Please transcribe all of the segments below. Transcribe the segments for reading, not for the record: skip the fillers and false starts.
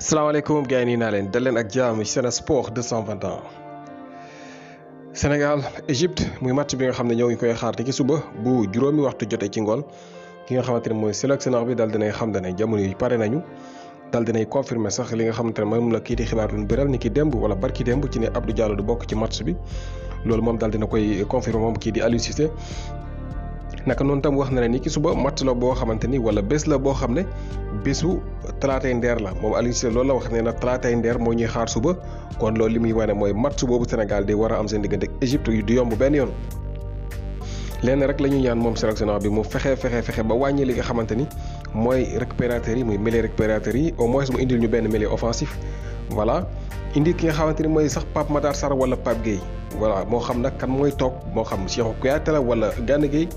salaamaaleykum gars yi nii naa leen dal leen ak jàmm ci Sen Sport 221 Sénégal Égypte muy match bi nga xam ne ñoo ngi koy xaar te ci suba bu juróomi waxtu jotee ci ngoon ki nga xamante ne mooy sélectionneur bi daal dinay xam ne jamono yi pare nañu daal dinay confirmer sax li nga xamante ne moom la kii di xibaar doon biral ni ki démb wala barki démb ci ne Abdou Diallo du bokk ci match bi loolu moom daal dina koy confirmer moom kii di Aliou Cissé. naka noonu tam wax na ne ni ki suba match la boo xamante ni wala bés la boo xam ne bésu talaatay ndeer la moom Aliou Cissé loolu la wax ne na talaatay ndeer moo ñuy xaar suba kon loolu li muy wane mooy match boobu Sénégal di war a am seen diggante ak Égypte yu du yomb benn yoon. lenn rek la ñuy ñaan moom sélectionneur bi mu fexe ba wàññi li nga xamante ni mooy récupérateurs yi muy milieu récupérateurs yi au moins mu indil ñu benn milieu offensif voilà indi ki nga xamante ni mooy sax Pape Matar Sarr wala Pape Gueye voilà moo xam nag kan mooy toog moo xam Cheikhou Kouyaté la wala Gana Gueye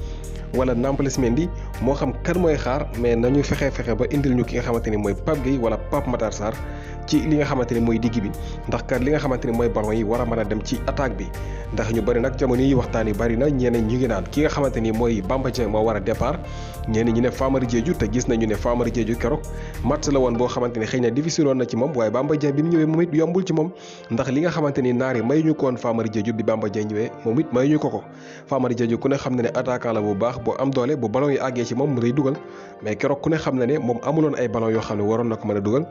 wala Nampalys Mendy moo xam kan mooy xaar mais nañu fexe ba indil ñu ki nga xamante ni mooy Pape Gueye wala Pape Matar Sarr ci li nga xamante ni mooy digg bi ndax kat li nga xamante ni mooy ballon yi war a mën a dem ci attaque bi ndax ñu bëri nag jamono yi waxtaan yi bëri na ñeneen ñu ngi naan ki nga xamante ni mooy Bamba Dieng moo war a départ ñeneen ñi ne Famara Diédhiou te gis nañu ne Famara Diédhiou keroog match la woon boo xamante ni xëy na difficile woon na ci moom waaye Bamba Dieng bi mu ñëwee moom it yombul ci moom ndax li nga xamante ni naar yi mayuñu ko woon Famara Diédhiou bi Bamba Dieng ñëwee moom it mayuñu ko Famara Diédhiou ku ne xam ne ne attaquant la bu baax boo am doole bu ballon yi àggee ci moom mu day dugal mais keroog ku ne xam ne ne moom amuloon ay ballon yoo xam ne waroon na ko mën a dugal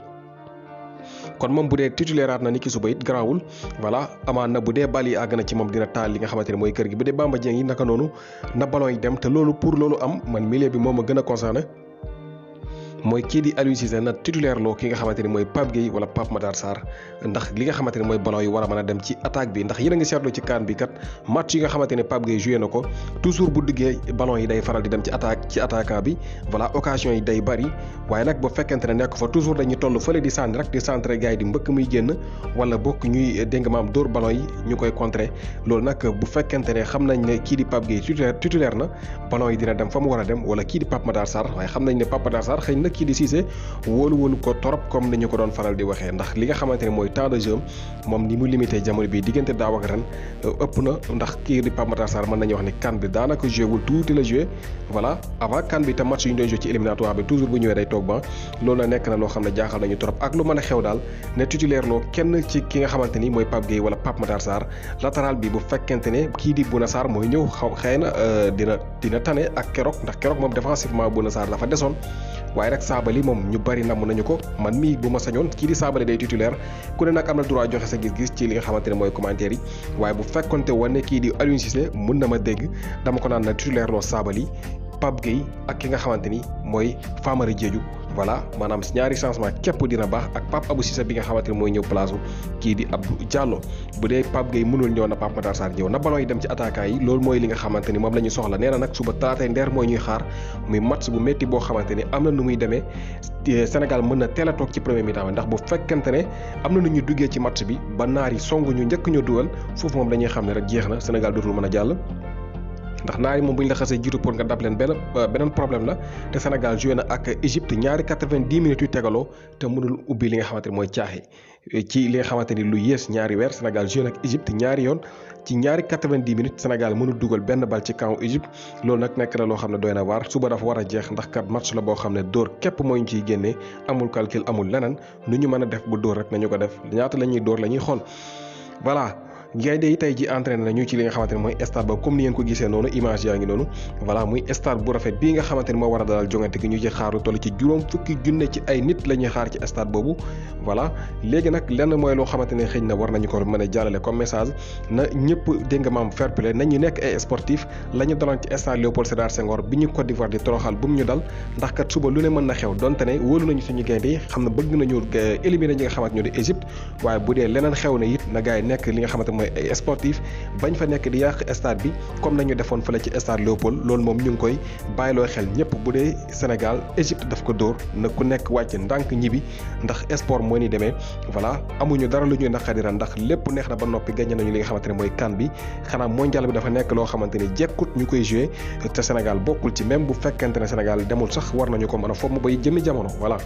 kon moom bu dee titulaire na ni ki suba it garaawul voilà amaan na bu dee bal yi àgg na ci moom dina taal li nga xamante ne mooy kër gi bu dee Bamba Dieng yi naka noonu na ballon yi dem te loolu pour loolu am man milieu bi moom a gën a concerné mooy kii di Aliou Cissé na titulaire loo ki nga xamante ni mooy Pape Gueye wala Pape Matar Sarr ndax li nga xamante ni mooy ballon yi war a mën a dem ci attaque bi ndax yéen a ngi seetlu ci CAN bi kat match yi nga xamante ni Pape Gueye joué na ko toujours bu duggee ballon yi day faral di dem ci attaquant bi voilà occasion yi day bari waaye nag bu fekkente ne nekk fa toujours dañuy toll fële di sànni rek di centré gars yi di mbëkk muy génn wala bokk ñuy dégg maam dóor ballon yi ñu koy contrer loolu nag bu fekkente ne xam nañ ne kii di Pape Gueye titulaire na ballon yi dina dem fa mu war a dem wala kii di Pape Matar Sarr waaye xam nañ ne Pape Matar Sarr xëy na kii di Cissé wóolu ko torop comme ni ñu ko doon faral di waxee ndax li nga xamante ne mooy temps de jeu moom ni mu limité jamono bi diggante daaw ak ren ëpp na ndax kii di Pape Matar Sarr mën nañu wax ni CAN bi daanaka joué wul tuuti la joué voilà avant CAN bi te match yu ñu doon joué ci éliminatoire bi toujours bu ñëwee day toog ba loolu la nekk na loo xam ne jaaxal nañu trop ak lu mën a xew daal ne titulaire loo kenn ci ki nga xamante ni mooy Pape Gueye wala Pape Matar Sarr latéral bi bu fekkente ne kii di Bouna Sarr mooy ñëw xëy na dina tane ak keroog ndax keroog moom défensivement Bouna Sarr dafa desoon waaye rek Sabaly moom ñu bari namm nañu ko man mii bu ma sañoon kii di Sabaly day titulaire ku ne nag am na droit joxe sa gis-gis ci li nga xamante ne mooy commentaire yi waaye bu fekkonte wane kii di Aliou Cissé mun na ma dégg dama ko naan na titulaire loo Sabaly Pape Gueye ak ki nga xamante ni mooy Famara Diédhiou voilà maanaam ñaari changement képp dina baax ak Pape Abou Cissé bi nga xamante ni mooy ñëw place kii di Abdou Diallo bu dee Pape Gueye mënul ñëw na Pape Matar Sarr ñëw na ballon yi dem ci attaquant yi loolu mooy li nga xamante ni moom la ñu soxla nee na nag suba talaatay ndeer mooy ñuy xaar muy match bu métti boo xamante ni am na nu muy demee Sénégal mën na teel a toog ci premier mi-temps ndax bu fekkente ne am na nu ñu duggee ci match bi ba naar yi song ñu njëkk ñu dugal foofu moom dañuy xam ne rek jeex na Sénégal dootul mën a jàll ndax naari moom bu ñu la xasee jiitu pour nga dab leen beneen problème la te Sénégal joué na ak Égypte ñaari 90 minutes yu tegaloo te mënul ubbi li nga xamante ni mooy caaxi ci li nga xamante ni lu yées ñaari weer Sénégal joué na ak Égypte ñaari yoon ci ñaari 90 minutes Sénégal mënul dugal benn bal ci camp Égypte loolu nag nekk na loo xam ne doy na waar suba dafa war a jeex ndax kat match la boo xam ne dóor képp mooy ñu ciy génnee amul calcul amul leneen nu ñu mën a def bu dóor rek nañu ko def ñaata la ñuy dóor la ñuy xool voilà. gaynde yi tey ji entraîné nañu ci li nga xamante ne mooy stade ba comme ni ngeen ko gisee noonu image yaa ngi noonu voilà muy stade bu rafet bii nga xamante ne moo war a dalal jongante gi ñu ci xaaru toll ci juróom fukki junne ci ay nit la ñuy xaar ci stade boobu voilà léegi nag lenn mooy loo xamante ne xëy na war nañu ko mën a jàllale comme message na ñëpp dégg nga maam fair play nañu nekk ay sportif la ñu daloon ci stade Léopold Sédar Senghor bi ñu Côte d'Ivoire di toroxal bu mu ñu dal ndax kat suba lu ne mën na xew donte ne wóolu nañu suñu gaynde yi xam ne bëgg nañu éliminer ñi nga xamante ñoo di Égypte waaye bu dee leneen xew na it na gars yi nekk li nga xamante mooy ay sportif bañ fa nekk di yàq stade bi comme nañu defoon fële ci stade Léopold loolu moom ñu ngi koy bàyyiloo xel ñëpp bu dee Sénégal Égypte daf ko dóor na ku nekk wàcc ndànk ñibbi ndax sport moo ni demee voilà amuñu dara lu ñuy naqadira ndax lépp neex na ba noppi gagné nañu li nga xamante ne mooy CAN bi xanaa mondial bi dafa nekk loo xamante ni jekkut ñu koy joué te Sénégal bokkul ci même bu fekkente ne Sénégal demul sax war nañu ko mën a fomm bay jëmmi jamono voilà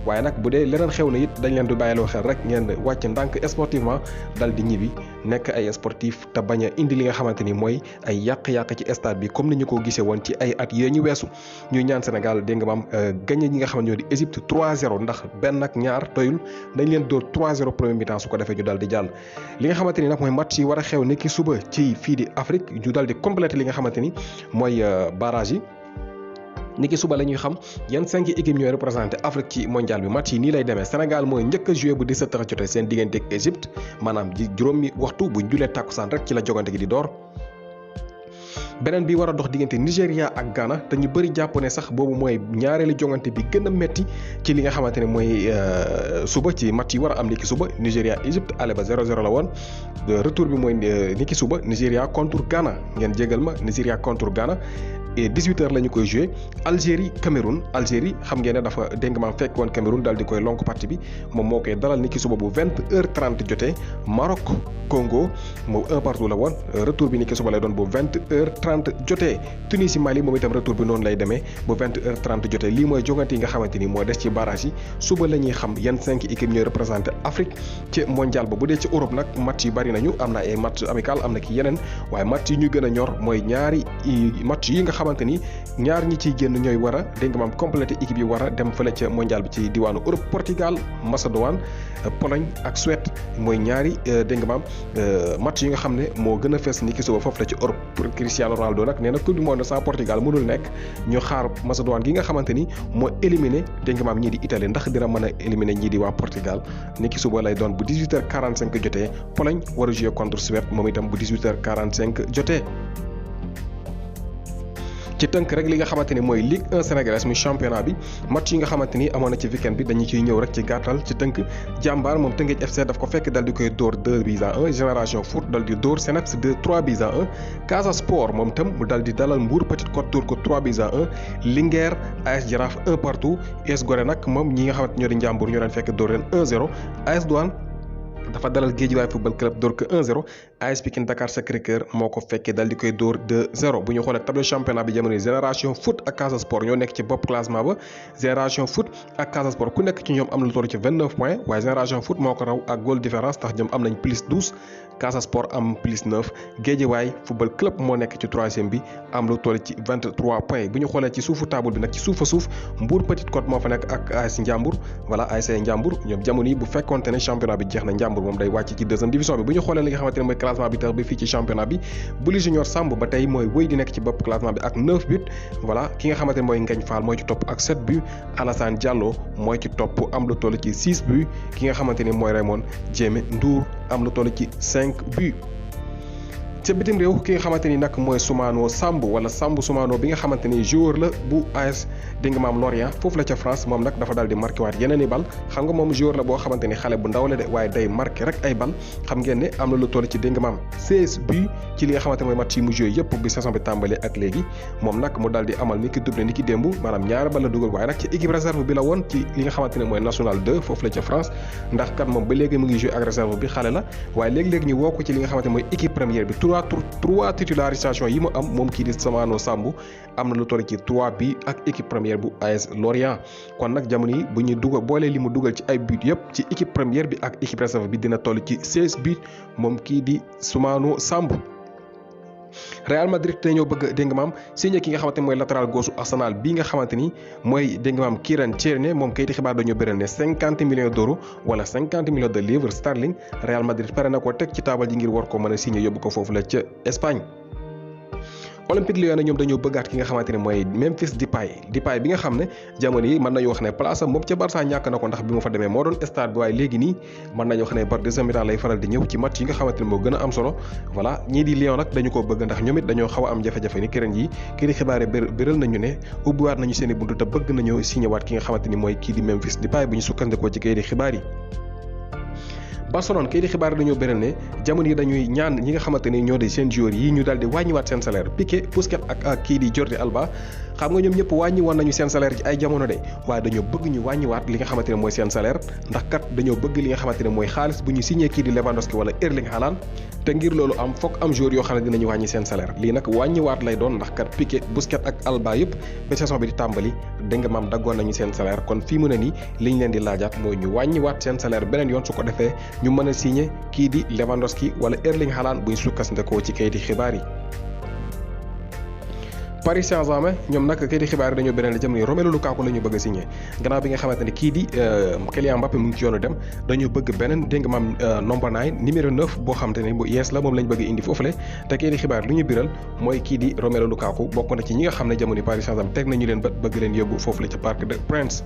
waaye nag bu dee leneen xew na it dañ leen di bàyyiloo xel rek ngeen wàcc ndànk sportivement dal di ñibbi nekk nekk ay sportif te bañ a indi li nga xamante ni mooy ay yàq-yàq ci stade bi comme ni ñu ko gisee woon ci ay at yee ñu weesu. ñuy ñaan Sénégal dégg nga maam gagné ñi nga xam ne ñoo di Égypte 3-0 ndax benn ak ñaar doyul dañ leen dóor 3-0 premier mi-temps su ko defee ñu daal di jàll. li nga xamante ni nag mooy match yi war a xew ni ki suba ci fii di Afrique ñu daal di complété li nga xamante ni mooy barrage yi. niki suba la ñuy xam yan 5 équipes ñooy représenté Afrique ci mondial bi match yi nii lay demee Sénégal mooy njëkk a joué bu 17h jotee seen diggante ak Égypte maanaam juróomi waxtu bu ñu julee tàkkusaan rek ci la jogante gi di door. beneen bi war a dox diggante Nigéria ak Ghana te ñu bëri jàpp ne sax boobu mooy ñaareelu jongante bi gën a metti ci li nga xamante ne mooy suba ci match yi war a am niki suba Nigéria Égypte aller ba 0-0 la woon retour bi mooy niki suba Nigéria contre Ghana ngeen jégal ma Nigéria contre Ghana. et 18h la ñu koy joué Algérie Cameroun Algérie xam ngeen ne dafa dégg nga fekk woon Cameroun daal di koy lonk partie bi moom moo koy dalal ni ki suba bu 20h30 jotee Maroc Congo moom 1-1 la woon retour bi ni ki suba lay doon bu 20h30 jotee Tunisie Mali moom itam retour bi noonu lay demee bu 20h30 jotee lii mooy jogante yi nga xamante ni moo des ci barrage yi suba la ñuy xam yan 5 équipes ñooy représenté Afrique ci mondial ba bu dee ci Europe nag match yi bari nañu am na ay match amical am na ki yeneen waaye match yi ñu gën a ñor mooy ñaari match yi nga xamante ni ñaar ñi ciy génn ñooy war a dégg nga maam complété équipe yi war a dem fële ca mondial bi ci diwaanu Europe Portugal Macédoine Pologne ak Suède mooy ñaari dégg nga maam match yi nga xam ne moo gën a fees ni ki suba foofu la ci Europe pour Cristiano Ronaldo nag nee na coupe du monde sans Portugal mënul nekk ñu xaar Macédoine gi nga xamante ni moo éliminé dégg nga maam ñii di Italie ndax dina mën a éliminé ñii di waa Portugal ni ki suba lay doon bu 18h45 jotee Pologne war a jouer contre Suède moom itam bu 18h45 jotee. ci tënk rek li nga xamante ni mooy Ligue 1 sénégalaise muy championnat bi match yi nga xamante ni amoon na ci weekend bi dañu ciy ñëw rek ci gàttal ci tënk jàmbaar moom Teungueth FC daf ko fekk dal di koy dóor 2-1 Génération Foot dal di dóor Seneps 3-1 Casa Sport moom itam mu dal di dalal Mbour Petite Côte dóor ko 3-1 Linguère AS Jaraaf 1-1 US Gorée nag moom ñi nga xamante ñoo di Njàmbur ñoo leen fekk dóor leen 1-0 AS Douane dafa dalal Guédiawaye football club dóor ko 1-0 AS Pikine Dakar Sacré-Cœur moo ko fekkee dal di koy dóor 2-0 bu ñu xoolee tableau championnat bi jamono Génération Foot ak Casa Sport ñoo nekk ci bopp classement ba Génération Foot ak Casa Sport ku nekk ci ñoom am lu toll ci 29 points waaye Génération Foot moo ko raw ak goal différence tax ñoom am nañ plus 12 Casa Sport am plus 9 Guédiawaye football club moo nekk ci troisième bi am lu toll ci 23 points bu ñu xoolee ci suufu table bi nag ci suufa suuf Mbour Petite Côte moo fa nekk ak AS Ndiambour voilà AS Ndiambour ñoom jamono yi bu fekkonte ne championnat bi jeex na Ndiambour moom day wàcc ci deuxième division bi bu ñu xoolee li nga xamante ne mooy classement bi tax bi fii ci championnat bi Buli Junior Samb ba tey mooy wéy di nekk ci bopp classement bi ak 9 buts voilà ki nga xamante ne mooy Ngagne Fall mooy ci topp ak 7 buts Alassane Diallo mooy ci topp am lu toll ci 6 buts ki nga xamante ni mooy Raymond Jéeme Ndour am lu toll ci 5 buts ca bitim réew ki nga xamante ni nag mooy Soumano Samb wala Samb Soumano bi nga xamante ni joueur la bu AS dégg nga maam Lorient foofu la ca France moom nag dafa daal di marqué waat yeneen i bal xam nga moom joueur la boo xamante ni xale bu ndaw la de waaye day marqué rek ay bal xam ngeen ne am na lu toll ci dégg nga maam 16 buts ci li nga xamante mooy match yi mu joué yëpp bi saison bi tàmbalee ak léegi moom nag mu daal di amal ni ki doublé ni ki démb maanaam ñaari bal la dugal waaye nag ci équipe réserve bi la woon ci li nga xamante ne mooy national 2 foofu la ca France ndax kat moom ba léegi mu ngi joué ak réserve bi xale la waaye léegi-léegi ñu woo ko ci li nga xamante mooy équipe première bi trois titularisation yi mu am moom kii di Soumano Samb am na lu toll ci 3 bi ak équipe première bu AS Lorient kon nag jamono yi bu ñuy dugal boolee li mu dugal ci ay but yëpp ci équipe première bi ak équipe réserve bi dina toll ci 16 buts moom kii di Soumano Samb Real Madrid dañoo bëgg dégg nga maam signé ki nga xamante ni mooy latéral gauche Arsenal bii nga xamante ni mooy dégg nga maam Kieran Tierney moom kayiti xibaar dañoo bëral ne 50 millions d'euros wala 50 millions de livres sterling Real Madrid pare na ko teg ci taabal ji ngir war ko mën a signé yóbbu ko foofu la ca Espagne. Olympique Lyon ñoom dañoo bëggaat ki nga xamante ne mooy Memphis Depay bi nga xam ne jamono yi mën nañu wax ne place am moom ca Barça ñàkk na ko ndax bi mu fa demee moo doon stade bi waaye léegi nii mën nañu wax ne par deuxième mi-temps lay faral di ñëw ci match yi nga xamante ne moo gën a am solo voilà ñii di Lyon nag dañu ko bëgg ndax ñoom it dañoo xaw a am jafe-jafe ni këren yi kii di xibaare béral nañu ne ubbiwaat nañu seen i buntu te bëgg nañu signé waat ki nga xamante ni mooy kii di Memphis Depay bu ñu sukkandikoo ci kii di xibaar yi. Barcelone kay di xibaar dañoo bëral ne jamono yi dañuy ñaan ñi nga xamante ni ñoo di seen joueurs yi ñu daal di wàññiwaat seen salaire Piqué Busquets ak kii di Jordi Alba xam nga ñoom ñëpp wàññi woon nañu seen salaire ci ay jamono de waaye dañoo bëgg ñu wàññiwaat li nga xamante ne mooy seen salaire ndax kat dañoo bëgg li nga xamante ne mooy xaalis bu ñu signé kii di Lewandowski wala Erling Haaland te ngir loolu am fokk am joueurs yoo xam ne dinañu wàññi seen salaire lii nag wàññiwaat lay doon ndax kat Piqué Busquets ak Alba yëpp ba saison bi di tàmbali dégg nga maam daggoon nañu seen salaire kon fii mu ne nii liñ leen di laajaat mooy ñu wàññiwaat seen salaire beneen yoon su ko defee ñu mën a signé kii di Lewandowski wala Erling Haaland buñ sukkandikoo ci kayiti xibaar yi. Paris Saint-Germain ñoom nag kayiti xibaar yi dañoo beneen jamono yi Romelu Lukaku la ñu bëgg a signé gannaaw bi nga xamante ne kii di Kylian Mbappé mu ngi ci yoonu dem dañoo bëgg beneen dégg nga maam number 9 numéro 9 boo xamante ne bu yees la moom lañ bëgg indi foofule te kayiti xibaar lu ñu biral mooy kii di Romelu Lukaku bokk na ci ñi nga xam ne jamono Paris Saint-Germain teg nañu leen bëgg leen yóbbu foofule ca Parc des Princes.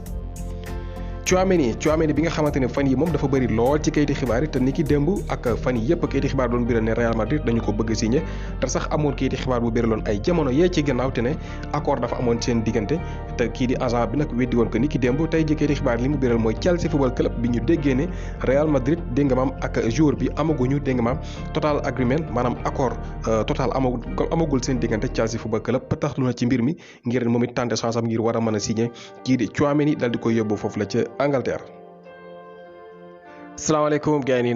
Tchouaméni bi nga xamante ne fan yi moom dafa bëri lool ci kayiti xibaar yi te ni ki démb ak fan yi yëpp kayiti xibaar doon biral ne Real Madrid dañu ko bëgg signé te sax amoon kayiti xibaar bu biriloon ay jamono yee ci gannaaw te ne accord dafa amoon seen diggante te kii di agent bi nag weddi woon ko ni ki démb tey ji kayiti xibaar li mu biral mooy Chelsea Football Club bi ñu déggee ne Real Madrid dégg nga maam ak joueur bi amaguñu dégg nga maam total agreement maanaam accord total amagul seen diggante Chelsea Football Club ba tax lu na ci mbir mi ngir moom it tenter chance am ngir war a mën a signé kii di Tchouaméni dal di koy yóbbu foofu la ca Angleterre. Salaamaaleykum gars yi